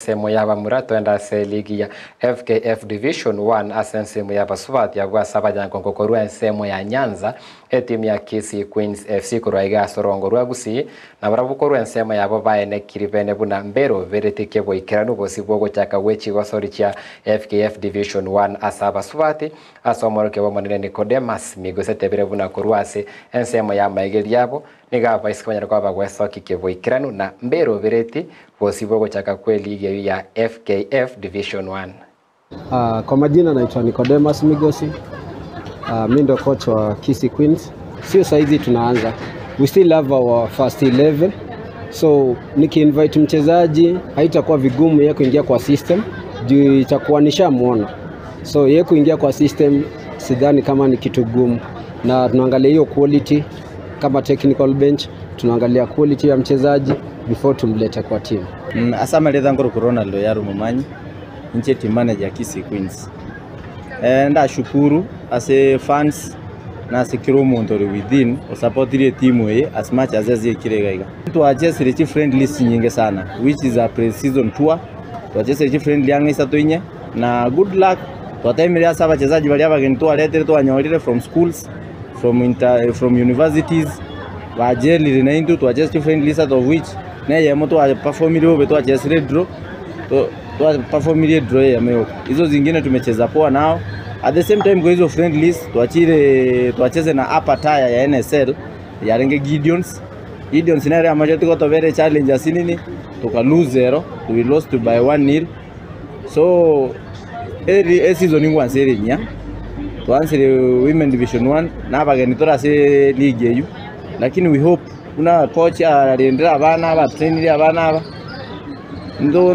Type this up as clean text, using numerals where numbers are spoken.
Ensemo ya bamura twenda ase ligi ya FKF Division 1 ase ensemo ya basubati abwo ase abanyankongo korwa ensemo ya Nyanza etimu ya Kisii Queens FC korwa iga ase orongo rwa Gusii na barabwo korwa ensemo yabo baenekiri bene buna mbero beretike boikeranu bosi bwogochaka gwe chigosori chia FKF Division 1 ase abasubati ase omorokia bwa omonene Nicodemus Migosi etebire buna korwa ase ensemo ya maigeri yabo niga abaiseke banyare koba bagwesoki keboikeranu na mbero bereti bosi bwogochaka kwe ligi eyo ya FKF Division 1. Kwa majina naitwa Nicodemus Migosi. Mi ndo coach wa Kisii Queens. Sio saizi tunaanza. We still have our first 11. So nikiinvite mchezaji haitakuwa vigumu yeye kuingia kwa system juu itakuwa nishamuona. So yeye kuingia kwa system sidhani kama ni kitu gumu. Na tunaangalia hiyo quality kama technical bench, tunaangalia quality ya mchezaji before tumlete kwa team. Asama letha ngoro Ronaldo yaru mumanyi nche team manager Kisii Queens. Ndashukuru ase fans na ase kiro omonto ori within osupportirie timu eye as much as aziekire iga iga. Twachesire chi friendlies nyingi sana which is a pre-season tour. Twachesire chi friendly ang'e isato inye na good luck twatemire ase abachezaji baria abageni twaretire twanyorire from schools from universities bajelire na intu twachesire friendlies out of which neyemo twaperformire obe twachesire draw twaperformire draw ya meo. Hizo zingine tumecheza poa nao. At the same time kwa hizo friendlies twachire twacheze na upper tier ya NSL ya Renge Gideons. Gideons nere amaje tuko tovere challenges nini tuka lose 0, we lost by 1-0. So eri season ingwa seri nya twansire women division 1 na abageni torase league eyu, lakini we hope una coach arendera abana aba trainire abana aba ndo.